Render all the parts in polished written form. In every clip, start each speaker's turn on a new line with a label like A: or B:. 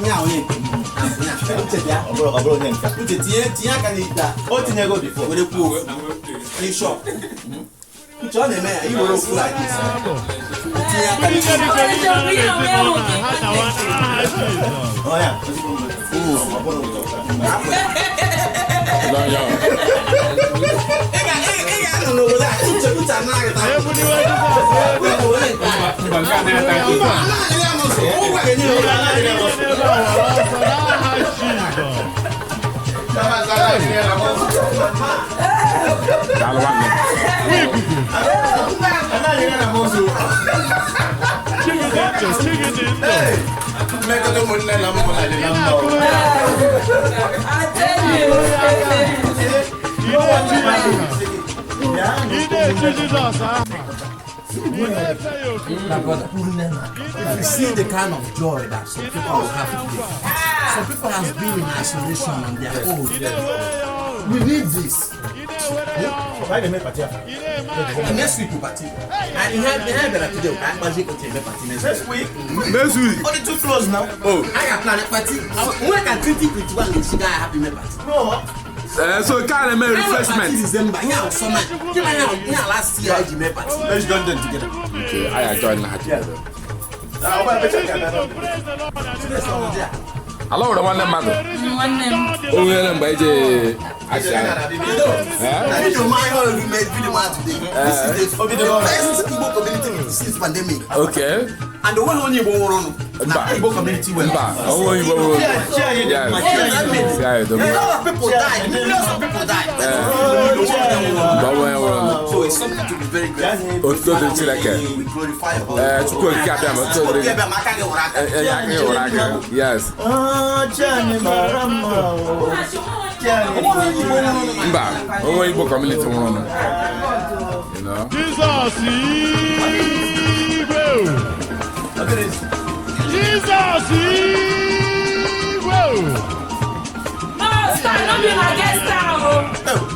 A: Ihe a onye nke m. Uche bịa.
B: Ọ bụrụ onye nke a.
A: Uche, tinye tinye aka n'ite a.
B: O tinyego before.
A: Were kwuo okwu. N'ishọ. Uche, ọ na-eme ya, iwere okwu like this. Tinye aka
C: Ndị
A: n'ite.
C: dịka niile nọ n'ezinụlọ a, ha dawa n'aha Jizọs.
B: Ọ ya, ezigbo mgbe. Ọ bụrụ ụtọ.
A: Ị ga-anọ n'obodo a, Uche, Uche anaghị taa.
C: Ebuliwe Jizọs elu.
A: Wepụ onye nke a.
D: Mba, nke a na-ata aka.
A: Mba, anaghị ya n'ụzọ. Ụgwọ ga-enye ya ụgwọ.
C: Ndị niile n'ebe a wara ọsọ n'aha Jizọs.
D: Daalụ nwanne.
B: Anaghị ere na mọsụ.
C: Chigide ndụ, chigide ndụ.
B: Mmekọta ụmụnne na ụmụnna dị na mma.
C: Ị na-akụrụ ya aka. Ị na-etu ya aha. Ị na-etu Jizọs aha. Ị na-efe ya ofufe.
A: If you see the kind of joy that some people will have today, some people has been in isolation on their own.
C: Ị na-ewere ya ọṅụ.
A: We need this.
C: Ị na-ewere ya ọṅụ.
B: Anyị ga-eme party a.
C: Ị na-eme aka.
A: Next week we party. And ihe bịara today, ka anyị kpazie otu eme party next week.
B: Next week.
D: Next week.
B: Ọ dị too close now.
D: Oh.
A: Anyị ga-plan party. Nwee ka 2021 ga-esi gaa hapụ ime party.
B: No.
D: So nke a na-eme
A: Anyị nwere party
D: refreshment.
A: December, ihe ahụ summer. Gịnị ihe ahụ ihe last year anyị ji mee party.
B: Let's join them together.
D: Okay, anyị join ha together.
B: Ah, ọ bụ ebe check
C: To praise the Lord at this hour.
D: Ala nwere nwanne mmadụ.
E: Nwanne m.
D: O nwere mgbe eji achị anya. Eh?
A: Video ma ihe ọrụ made video ma today. This is the first Igbo community meeting since pandemic.
D: Okay.
A: And the only onye Igbo nwụrụ nụ na
D: Mba.
A: Igbo community well.
D: Mba, onwe Igbo nwụrụ.
B: Chi anyị dị mma.
D: Yes.
B: Chi anyị dị mma.
D: Si anyị
A: A
D: dobe.
A: lot of people died. Millions of people died.
D: Mba, onwe nwụrụ nụ.
A: So it's something to be very grateful.
D: Otuto dịrị Chineke.
A: We glorify God.
D: Ee, Chukwu okike abịa ma otuto dịrị
A: Okike abịa ma aka gị wụrụ aka.
D: Ee, aka gị wụrụ aka. Yes.
B: Ah, chi anyị mara mma o. Chi anyị dị mma.
D: Mba, onwe Igbo community nwụrụ nụ. You know?
C: Jizọs igwe o.
B: Ọ dịrị izu.
C: Jizọs igwe o.
E: No, star no be na guest star o.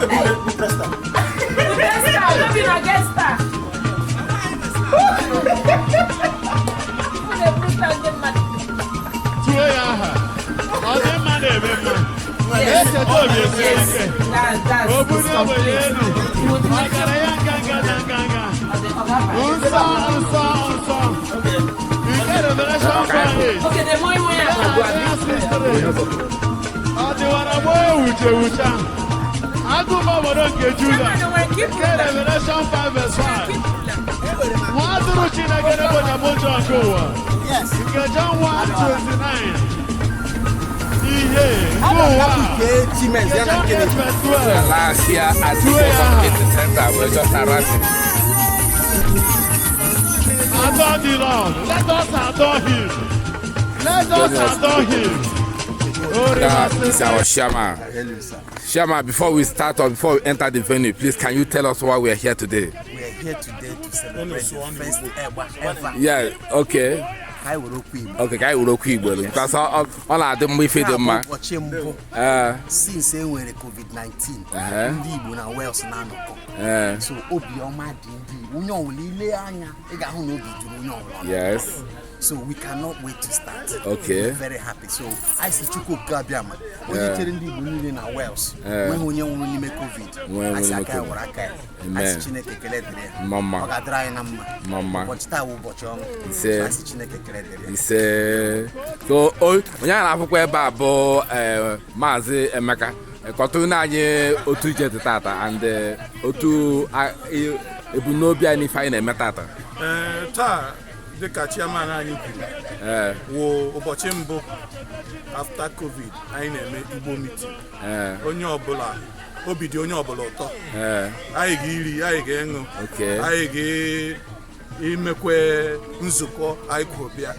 B: Ebube, we press that.
E: Guest star no be na guest star. Who dey put star ndị mmadụ?
C: Tuo ya aha. Ọ dị mma na-eme mma. Echeta obi esie ike.
E: That's
C: O bulie ogbenye
E: complete.
C: elu. Ọgaranya nganga na nganga. Nsọ, nsọ, nsọ. Nke Revelation 5.
E: Okay, the moi moi ahụ.
C: Ọ dịwara gboo ewuche ewucha. Agụba obodo nke Juda. Nke Revelation 5 verse 5. Nwa atụrụ Chineke na-ekpochapụ njọ nke ụwa. Nke John 1:29. Ihe nke ụwa. Nke John 8 verse 12.
D: Last year at the Igbo Community Center, we're just arriving.
C: Adore the Lord. Let us adore him. Let us adore him. Oh,
D: That is our chairman. Chairman, before we start or before we enter the venue, please can you tell us why we are here today?
A: We are here today to celebrate the first ever ever.
D: Yeah, okay.
A: Ka anyị were okwu Igbo.
D: Okay, ka anyị were okwu Igbo because ọ na-adị mma ife dị mma.
A: Nke a bụ ụbọchị mbụ since e nwere COVID-19 ndị Igbo na Wales na-anọkọ. So obiọma dị ndị Igbo. Onye ọbụla ile anya, ị ga-ahụ na obi juru onye ọbụla. So we cannot wait to start.
D: Okay.
A: We're very happy. So anyị si Chukwu Okike Abịama onye chere ndị Igbo niile na Wales, nweghị onye nwụrụ n'ime COVID.
D: Nweghị
A: Anyị si
D: n'ime
A: aka ya
D: COVID.
A: were aka ya.
D: Amen.
A: Anyị si Chineke ekele dịrị ya.
D: Mma mma.
A: Ọ ga-adịrị anyị na mma.
D: Mma mma.
A: Ụbọchị taa bụ ụbọchị ọṅụ.
D: Ise.
A: So anyị si Chineke ekele dịrị ya.
D: Ise. So onye a na-afụkwa ebe a bụ Maazị Emeka. Kọtụrụ anyị otu ije dị tata and otu ebumnobi anyị n'ife anyị na-eme tata.
F: Ee, taa, dịka chairman anyị kwuru, wụ ụbọchị mbụ after COVID anyị na-eme Igbo meeting. Onye ọbụla, obi dị onye ọbụla ụtọ. Anyị ga-eri, anyị ga-ịṅụ, anyị ga-imekwe nzukọ anyị kwuru bịa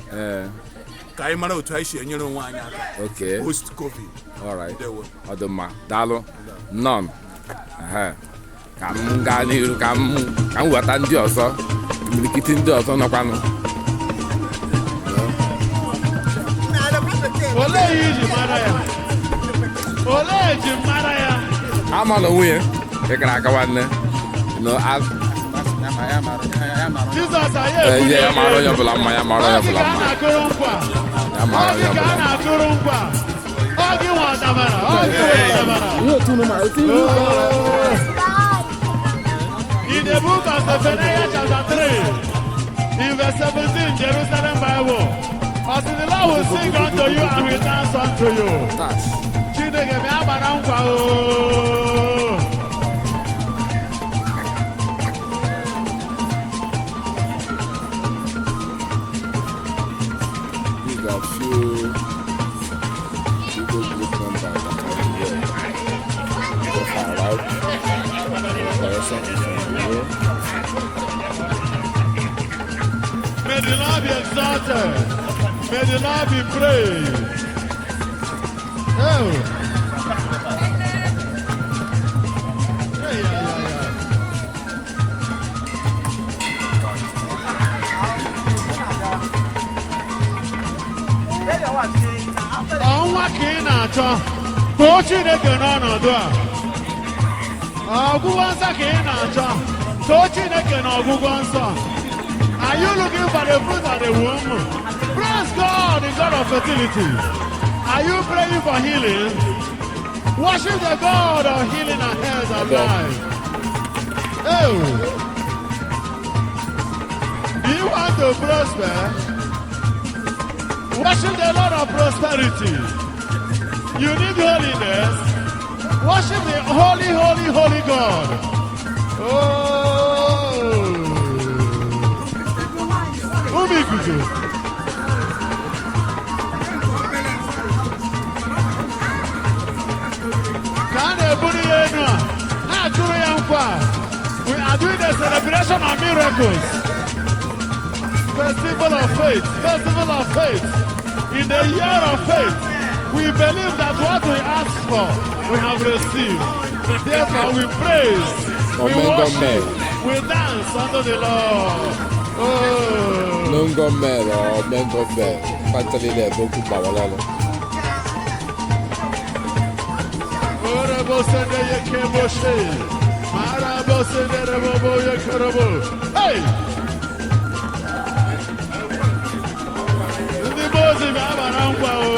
F: ka anyị mara otu anyị si enyere onwe anyị aka post COVID.
D: All right.
F: Ndewo.
D: Ọ dị mma, daalụ nọn. Ehe. Ka m gaa n'iru ka m weta ndị ọzọ, imirikiti ndị ọzọ nọkwanụ.
C: Olee ihe iji mara ya? Olee eji mara ya?
D: Ama na nwunye ịkara aka nwanne. No,
C: Jizọs anyị
D: Ee,
C: ebulie
D: ya mara onye ọbụla mma, ya mara onye
C: Ọ gị
D: ọbụla
C: ka a
D: mma.
C: na-akụrụ nkwa.
D: Ya mara
C: Ọ
D: onye
C: gị ka
D: ọbụla
C: a
D: mma.
C: na-akụrụ nkwa. Ọ gị nwe ọdamara. Ọ gị nwe ọdamara. In the book of Zephaniah chapter 3, in verse 17, Jerusalem Bible, until the Lord will sing unto you and will dance unto you. Chineke bịa gbara nkwa ooo.
D: These are few Igbo group members that are here. Just arrived. The correction is on the way.
C: May the Lord be exalted. May the Lord be praised. Oh. Hey, yeah, yeah, yeah. Ọnwa ka ị na-achọ too Chineke n'ọnọdụ a. Ọgwụgwọ nsọ ka ị na-achọ too Chineke n'ọgwụgwọ nsọ. Are you looking for the fruit of the womb? Praise God, the God of fertility. Are you praying for healing? Worship the God of healing and health and life. Oh. Do you want to prosper? Worship the Lord of prosperity. You need holiness. Worship the holy, holy, holy God. Oh. Ụmụ ikuku. Ka a na-eburu ya enu a, na-atụrụ ya nkwa. We are doing a celebration of miracles. Festival of faith, festival of faith. In the year of faith, we believe that what we ask for, we have received. Therefore, we praise, we worship, we dance unto the Lord. Oh.
D: Nongo mere ọ mengo be kpatara ebe okwu gbawara ọrụ.
C: Orebo sende yekeboshe. Marabo sende rebobo yekerebo. Hey! Ndị bozi ga-agbara nkwa o.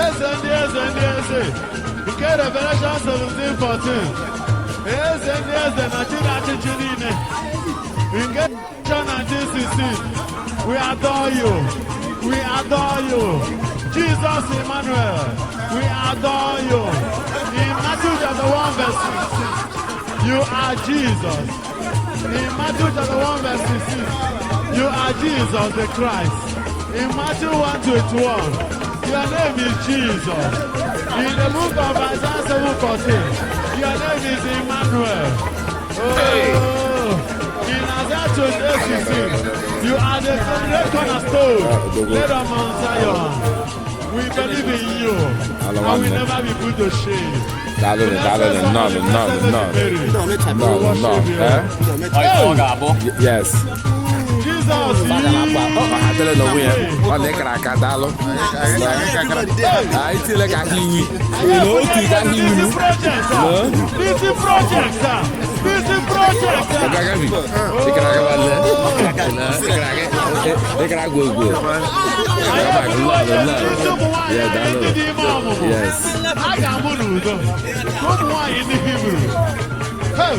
C: Eze ndị eze ndị eze nke Revelation 17:14. Eze ndị eze na chi na-achịchị niile. Nke John 19:16. We adore you. We adore you. Jesus Emmanuel. We adore you. In Matthew chapter 1 verse 16. You are Jesus. In Matthew chapter 1 verse 16. You are Jesus the Christ. In Matthew 1:21. Your name is Jesus. In the book of Isaiah 7:14. Your name is Emmanuel. Oh, in Isaiah 28:16. You are the great cornerstone laid on Mount Zion. We believe in you, and we never be put to shame.
D: Daalụ, daalụ, nnọọ, nnọọ, nnọọ. Nnọọ, nnọọ. Eh? Yes.
C: Jesus,
D: Ọ ha dịrị n'onwe ya. Ọ na ịkara aka, daalụ. Anyị tiele ka ahụ inyi. Na otu ka ahụ inyi.
C: This project, sir. This project, sir. This project, sir.
D: Ọga gabi. Ịkara aka nwanne. Ịkara aka. Ịkara aka gwogwo.
C: Anyị eburuwo Jesu ụmụ nwaanyị
D: Yeah, daalụ.
C: ndị dị ime ọmụmụ.
D: Yes.
C: A ga-amụ n'udo. Ka ụmụ nwaanyị ndị Hibru. Hey!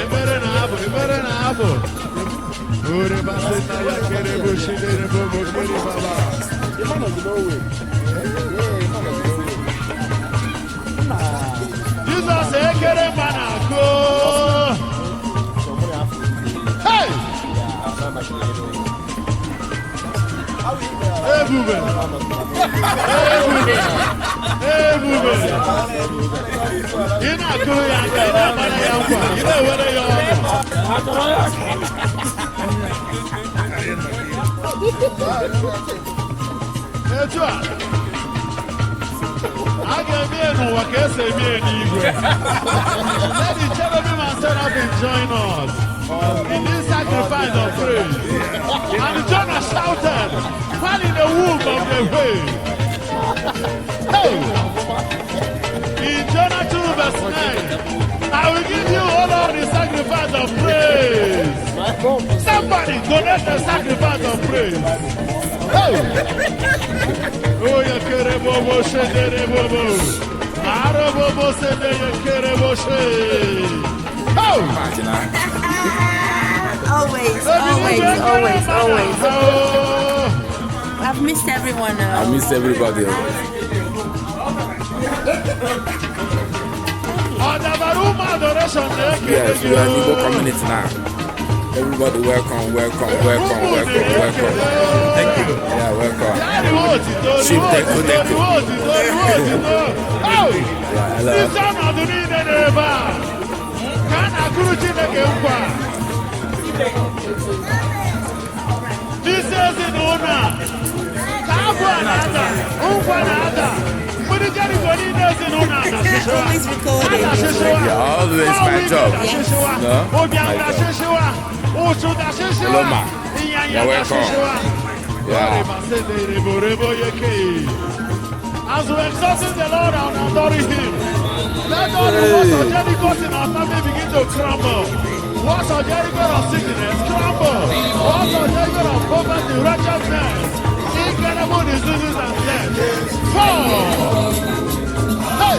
C: Ekpere na-abụ, ekpere na-abụ. Ore baseta ya kere bo shidere bo bo kere baba. Jizọs ekere mma na-akụ. Hey! Ebube! Ebube! Ebube! Ị na-akụrụ ya aka, ị na-amara ya nkwa, ị na-ewere ya ọnụ. Etu a, a ga-eme ya n'ụwa ka esi eme ya n'igwe. Let the cherubim and seraphim join us in this sacrifice of praise. And Jonah shouted while in the womb of the whale. Hey! In Jonah 2 verse 9, I will give you all of the sacrifice of praise. Somebody donate the sacrifice of praise. Hey! Oh, ya kerebobo shederebobo. Arobobo sede ya kerebo she. Oh!
E: Always, always, always, always.
C: Oh!
E: I've missed everyone
D: I
E: now.
D: miss everybody.
C: Ọdabaruma adoration na-ekele
D: Yes,
C: gị.
D: we are an Igbo community now. Everybody welcome, welcome, welcome, welcome, welcome.
B: Thank you.
D: Yeah, welcome.
C: Riwe otito,
D: Chief
C: riwe
D: Teko
C: otito,
D: Teko.
C: riwe otito, riwe otito. Oh!
D: Yeah, hello.
C: Isi ọnọdụ niile nọ ebe a ka a na-akụrụ Chineke nkwa. N'isi ezinụlọ a, ka abụ a na-ada, nkwa na-ada, mgbidi Jeriko niile ezinụlọ a na-asịsịwa.
E: Always recording.
C: A na-asịsịwa.
D: Yeah, always my job. No,
C: Ụbịam
D: my job.
C: na-asịsịwa, ụchụ na-asịsịwa,
D: Hello, ma.
C: ịnyanya
D: You're welcome.
C: na-asịsịwa.
D: Yeah.
C: As we exalting the Lord and adoring Him, let all the walls of Jericho in our family begin to crumble. Walls of Jericho of sickness crumble. Walls of Jericho of poverty, righteousness, incredible diseases and death. Fall. Hey!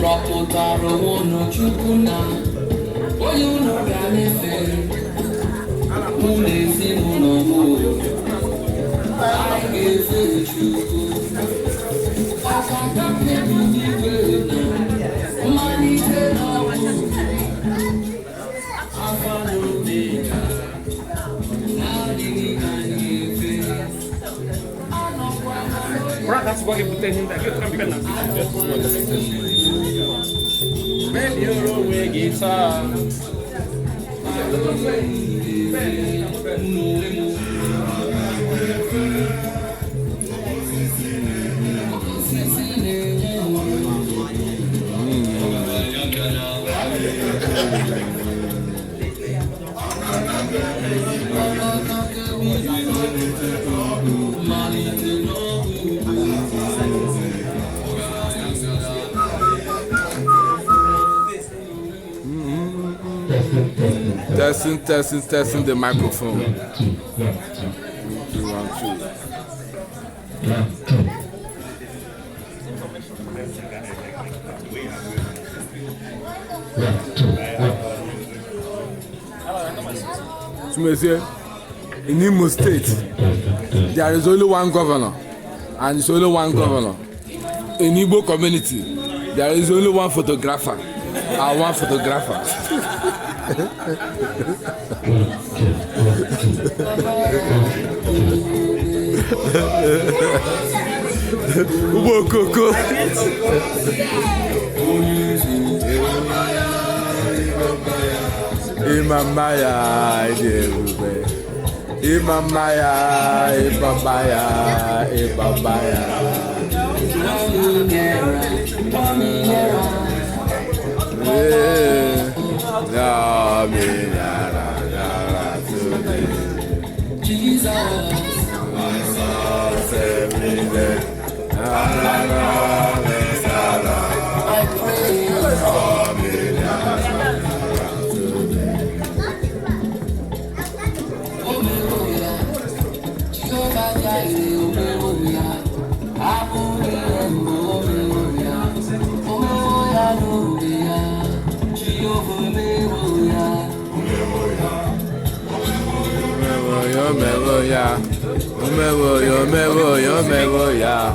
G: Rọpụtara onwe unu Chukwu na onye unu ga na-efe, mụ na ezinụlọ m, anyị ga-efe Chukwu. Ọkaka mmebi n'igwe na mmalite na ọgwụgwụ, Alfa na Omega, na-adịghị ka anyị efe. Anọkwa m
H: Mebiere onwe gị taa.
D: Testing, testing, testing the microphone. One, two, one, two. Tumezie, in Imo State, there is only one governor, and it's only one governor. In Igbo community, there is only one photographer, and one photographer. Ugbo okoko. Ịma mma ya dị ebube. Ịma mma ya, ịma mma ya, ịma mma ya. Ee, ya mi yara yara today. Jesus every day. Na, na, na, na, na. Ya mi yara yara today. Omewo ya, omewo ya, omewo ya.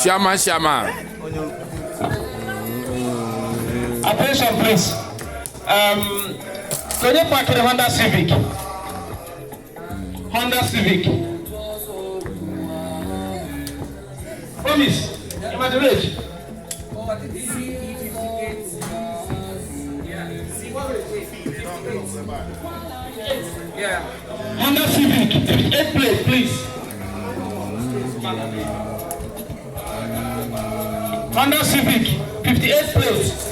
D: Chairman, chairman.
H: Attention, please. Can you park the Honda Civic? Honda Civic. Promise. You at the rage.
G: Yeah.
H: Honda Civic. 8 plate, please. Honda Civic, 58 plates.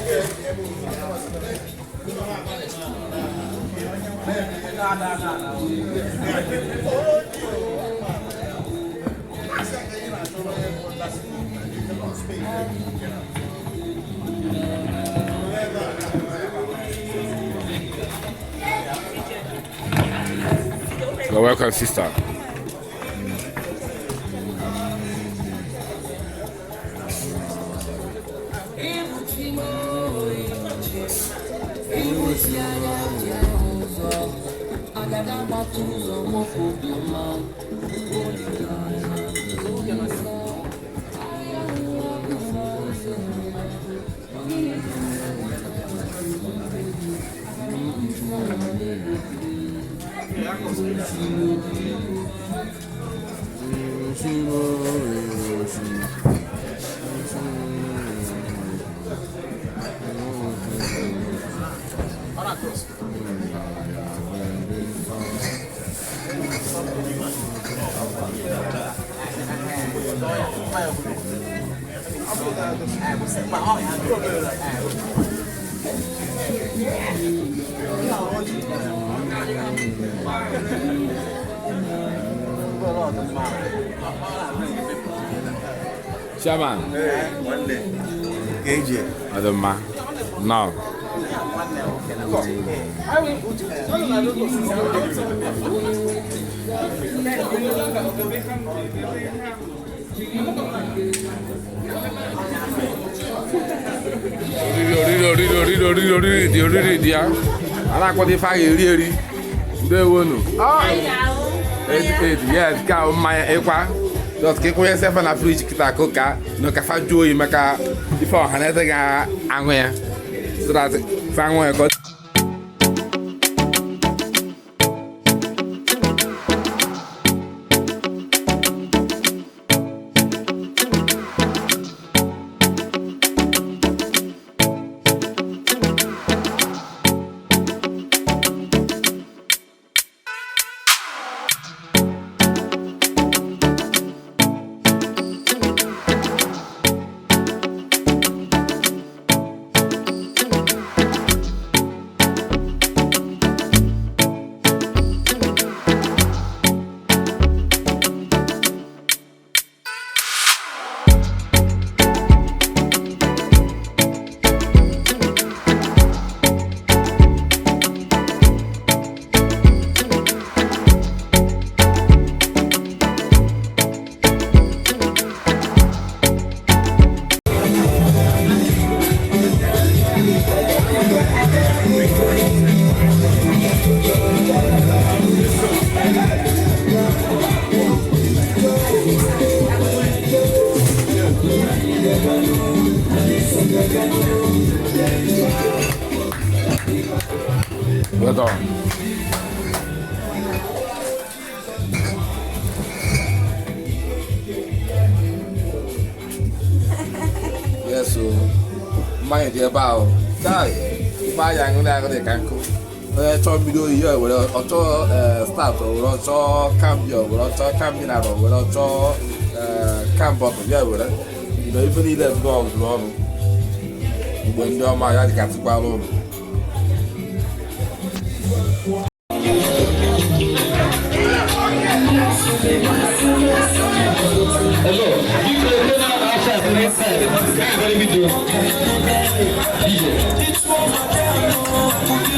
D: You're welcome, sister. Chairman.
B: KJ.
D: Adama. Now. Oriri oriri oriri oriri oriri dị oriri dị ya. A na-akwado ife a ga-eri eri. Ndewonu. Eight, yes, nke a bụ mmanya ịkwa. Just ka ịkwụnye sefa na friji kịta ka ụka na ka fa jụọ oyi maka ife ọha na eze ga-aṅụ ya. So that fa aṅụ ya ka ọ Well done. Yes, so mmanya dị ebe ahụ. Chai, ife anya aṅụrị aṅụrị ka nkụ. Onye chọọ mbido oyi ya were ọchọ start were ọchọ kambio were ọchọ kambinara were ọchọ kambọtụ ya were. You ife niile ndị ọzụrụ ọrụ. Mgbe ndị ọma ya dịgasịkwara ụlọ.
H: Hello. You can go outside the next side. Very video. DJ.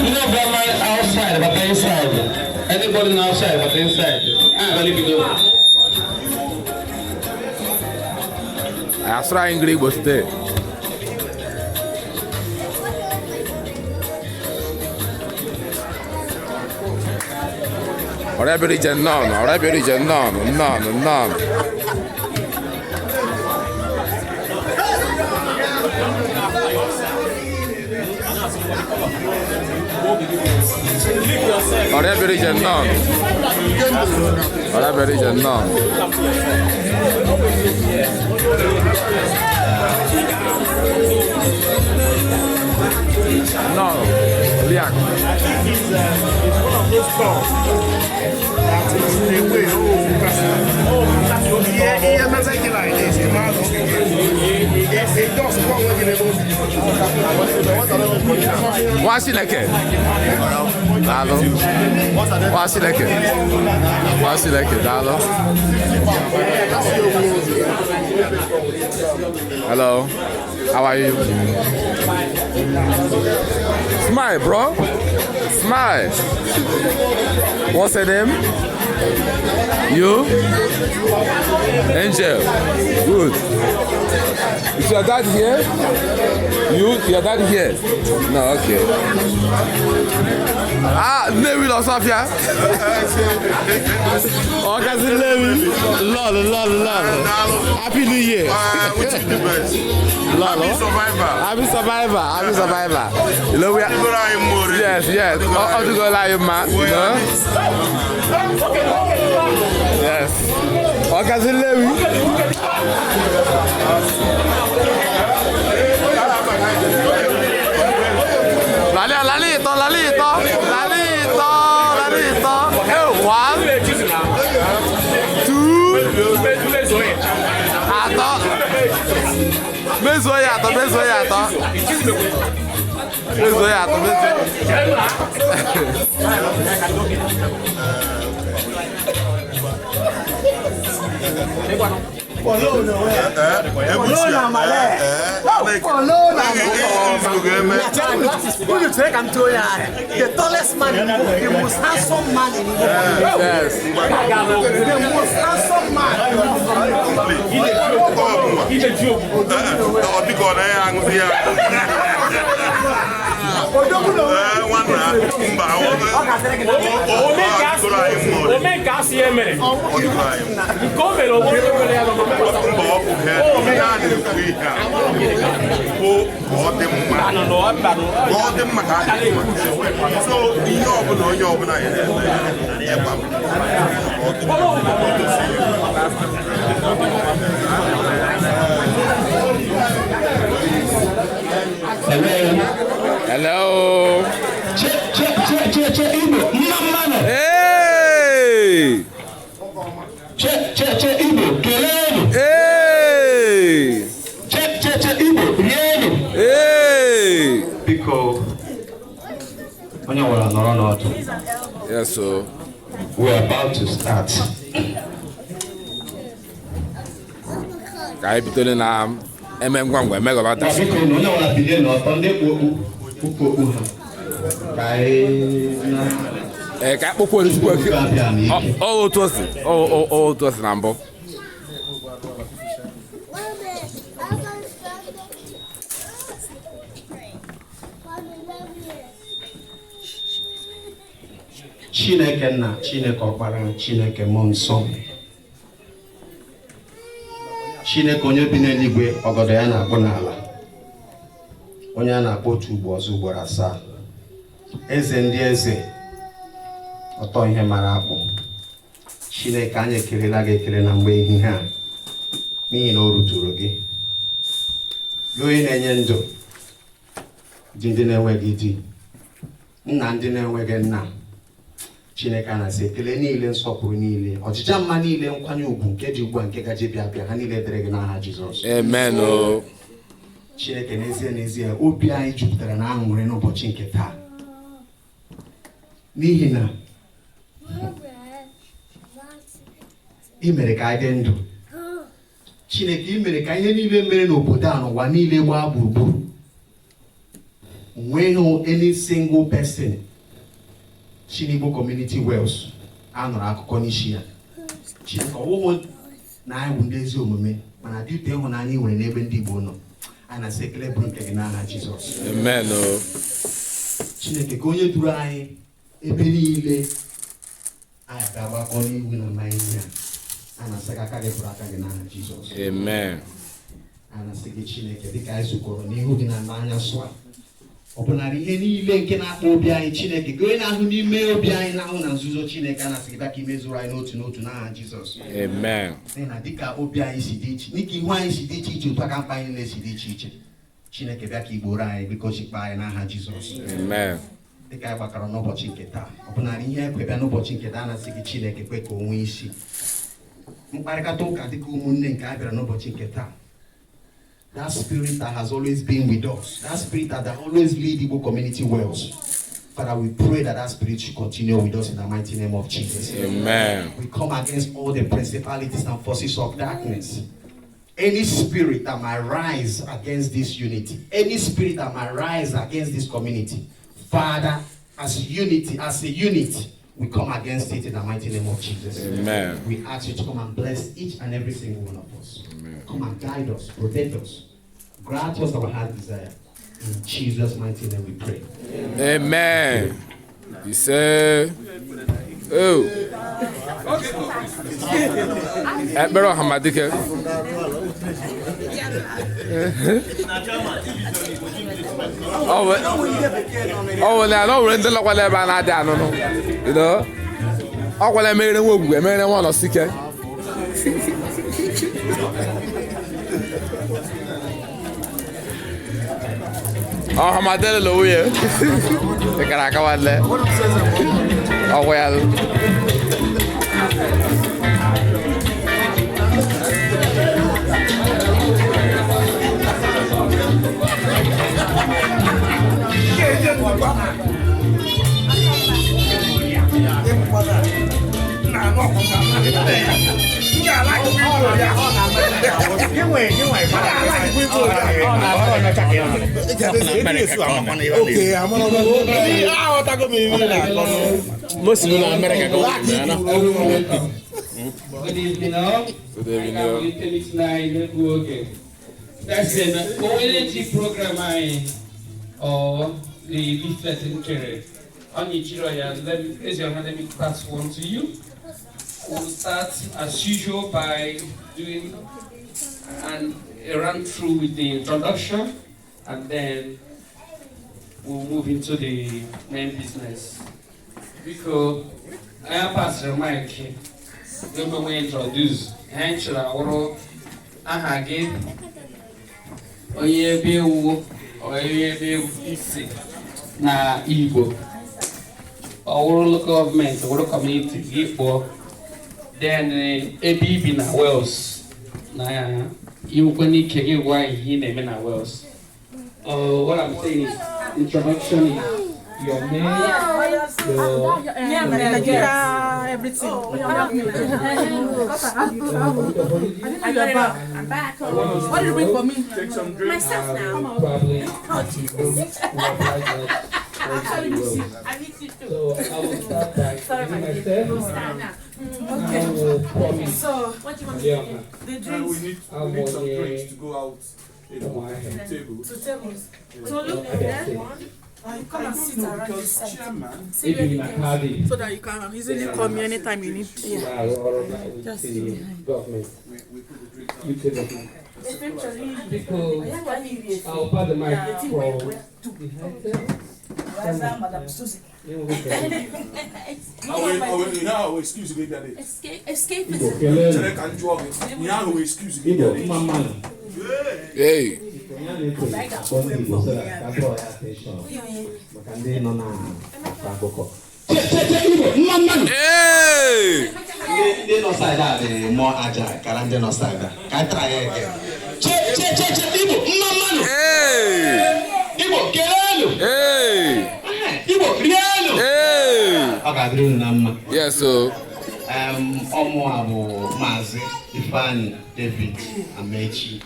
H: You know, grandma outside, but inside. Anybody Everybody now outside, but inside. Ah, very bido.
D: Asụrụ anyị ngiri Igbo site. Ọrịa bịara ije nnọọ, ọrịa bịara ije nnọọ, nnọọ, nnọọ. Ọrịa bịara ije nnọọ. Ọrịa bịara ije nnọọ. Nnọọ, Oriakụ.
I: It's one of those songs that is the way. Oh, yeah, yeah, like this. It does come when you
D: Nwa Chineke. Daalụ. Nwa Chineke. Nwa Chineke, daalụ. Hello. How are you? Smile, bro. Smile. What's your name? You? Angel. Good. Is your dad here? You? Your dad here? No, okay. Ah, Nnewi Lọsọfịa. Ọgazi Nnewi. Lọlụ, lọlụ, lọlụ. Happy New Year.
J: Which is the best?
D: Lọlụ.
J: Happy survivor.
D: Happy survivor. Happy survivor. You know we are. Yes. Ọ dịgola anyị mma. You know? Yes. Ọgazi Nnewi. Lali, lalito, lalito, lalito, lalito. Hey, 1, 2, atọ. Mezuo ya atọ, mezuo ya atọ. Mezuo ya atọ, mezuo.
A: The tallest man in Igbo, the most handsome man in Igbo.
D: Yes.
A: The most handsome man.
J: Ọ dịka ọ naghị aṅụzi ya. Nwanna, mba, ọ dịgoro anyị mma ọ dị.
K: Ome nke asị ya mere.
J: Ọ dịgoro anyị mma.
K: Nke o mere onwe onye mere ya nọ
J: Mba, ọ bụ ihe ihe a na-ekwu ihe a bụ ka ọ dị mma. Ka ọ dị mma ka a dị mma. So ihe ọbụla onye ọbụla ya na-eme ịgba mbọ ka ọ dị mma.
H: Hello.
D: Hello.
H: Che, che, che, che, che, Igbo. Mma mmanụ.
D: Hey!
H: Che, che, che, Igbo. Keleenụ.
D: Hey!
H: Che, che, che, Igbo. Rienụ.
D: Hey!
H: Biko, onye ọbụla nọrọ n'ọdụ.
D: Yes, so.
H: We are about to start.
D: Ka anyị bidoro na eme ngwa ngwa emegọba
H: Ma
D: taa.
H: biko na onye ọbụla bilie n'ọtọ ndị kpu okpu kpupu okpu ha. Ka anyị na
D: Ee, ka akpụkpọ Chukwu eke. Ọ otu o si, ọ otu o si na mbụ.
H: Chineke nna, Chineke ọkpara, Chineke mmụọ nsọ. Chineke onye bi n'eluigwe, ọgọdọ ya na-akpụ n'ala. Onye a na-akpọ otu ugbo ọzọ ugboro asaa. Eze ndị eze, ọtọ ihe mara akpụ. Chineke anyị ekelela gị ekele na mgbe ehihie a, n'ihi na o ruturu gị. Gị onye na-enye ndụ, di ndị na-enweghị di, nna ndị na-enweghị nna. Chineke a na-asị ekele niile, nsọpụrụ niile, ọchịcha mma niile, nkwanye ugwu nke dị ugbu a nke gaje bịa bịa, ha niile dịrị gị n'aha Jizọs.
D: Amen. O.
H: Chineke, n'ezie n'ezie, obi anyị jupụtara na aṅụrị n'ụbọchị nke taa, n'ihi na ị mere ka anyị dị ndụ. Chineke, ị mere ka ihe niile mere n'obodo a n'ụwa niile gbaa gburugburu, nweghị any single person si n'Igbo Community Wales A nụrụ akụkọ n'isi ya. Chineke, ọwụhụ na anyị bụ ndị ezi omume, mana dị ụtọ ịhụnanya ị nwere n'ebe ndị Igbo nọ, anyị na-asị ekele bụrụ nke gị n'aha Jizọs.
D: Amen o.
H: Chineke, ka onye duru anyị ebe niile anyị abịa gbakọ n'ihu na mmanya a, na-asị ka aka gị bụrụ aka gị n'aha Jizọs.
D: Amen.
H: A na-asị gị, Chineke, dịka anyị zukọrọ n'ihu gị na n'anya sụ a, ọbụnarị ihe niile nke na-akpa obi anyị, Chineke, gị onye na-ahụ n'ime obi anyị, na-ahụ na nzuzo, Chineke, a na-asị gị bịa ka imezuru anyị n'otu n'otu n'aha Jizọs.
D: Amen.
H: N'ihi na dịka obi anyị si dị iche, dịka ihu anyị si dị iche iche, otu aka mkpa anyị niile si dị iche iche. Chineke, bịa ka igboro anyị, biko chikpa anyị n'aha Jizọs.
D: Amen.
H: Dịka anyị gbakọrọ n'ụbọchị nke taa, ọbụnarị ihe ekwe bịa n'ụbọchị nke taa, a na-asị gị, Chineke, kwe ka o nwee isi mkparịta ụka dịka ụmụnne nke a bịara n'ụbọchị nke taa. That spirit that has always been with us, that spirit that always lead Igbo community Wales, Father, we pray that that spirit should continue with us in the mighty name of Jesus.
D: Amen.
H: We come against all the principalities and forces of darkness. Any spirit that might rise against this unity, any spirit that might rise against this community, Father, as unity, as a unit, we come against it in the mighty name of Jesus.
D: Amen.
H: We ask you to come and bless each and every single one of us.
D: Amen.
H: Come and guide us, protect us, grant us our heart desire. In Jesus' mighty name we pray.
D: Amen. Ise. Oh. Ekpere ọhamadike. Ọ wụle na ọ nwere ndị lọkwala ebe a na-adị anụnụ. You know? Ọ kwala emeghere nwa ogwugwe, emeghere nwa ọnọsike. Ọhamadele la nwunye. Ị kara aka nwanne. Ọgwụ ya.
I: Okay, I'm gonna
K: Most people in America go na.
G: Good evening all.
D: Good evening all.
G: That's the OLG program I or the leaflet in Kere. Let me raise your hand, let me pass one to you. We'll start as usual by doing a run through with the introduction, and then we'll move into the main business. Because I am Pastor Mike, when we introduce aha gị, onye ebe ewu, onye ebe isi na Igbo, ọwụrụ local government, ọwụrụ community gị kpọọ, then ebe ibi na Wales, na inwekwe n'ike gị gwa ihe ị na-eme na Wales. What I'm saying is, introduction is your name, your
E: Nigeria, everything. I'm back. What did you bring for me?
F: Take some drinks.
E: Myself now.
G: Probably.
E: I need you too.
G: So I will start by
E: Sorry, my
G: myself.
E: Okay.
G: I will promise.
E: So, what do you want to
G: Yeah.
E: do? The
F: We
E: drinks.
F: need some drinks to go out, you know, to tables.
E: To tables. So look there. You come and sit around this side. See where
G: Even
E: the
G: in
E: girls-
G: Cardiff.
E: So that you can easily call me anytime you need.
G: Yeah.
E: Just
G: the government. UK government. People, I'll pass the mic from behind them.
E: Madam Susie.
F: Excuse me, daddy.
E: Escape.
F: Chere ka m jụọ gị. Ihe ahụ excuse gị, daddy.
D: Hey.
H: Maka ndị nọ na akụkọ.
D: Hey!
H: Ndị nọ side a dị more agile karịa ndị nọ side a. Ka anyị try ya again. Che che che che Igbo mma mmanụ.
D: Hey!
H: Igbo keleenụ.
D: Hey!
H: Igbo rienụ.
D: Hey!
H: Ọ ga-adịrị unu na mma.
D: Yes o.
H: Ọmụ a bụ Maazị Ifeanyi David Amechi,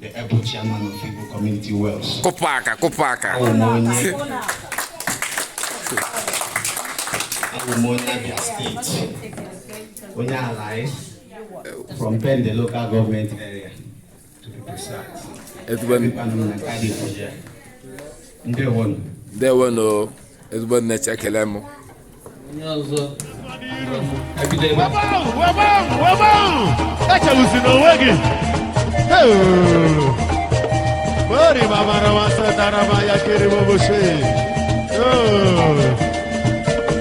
H: the able chairman of Igbo Community Wales.
D: Kụpụ aka, kụpụ aka.
H: Awụ m onye Abụ m onye Abia Steeti, onye Alayi from Bende Local Government Area, to be precise.
D: Ezigbo.
H: Ebikwanụ m na Cardiff here. Ndewonu.
D: Ndewonu, ezigbo nne, ekele m.
G: Onye ọzọ ebido ebe a.
C: Echegbuzina onwe gị. Ori babara sataraba ya kere boboshe.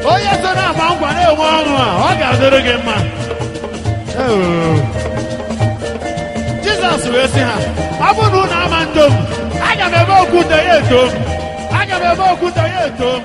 C: Onye so na-agba nkwa na-enwe ọṅụ a, ọ ga-adịrị gị mma. Jizọs wee sị ha, ọ bụrụ na unu ama ndo m, aga m eme okwute ya eto m. Aga m eme okwute ya eto m.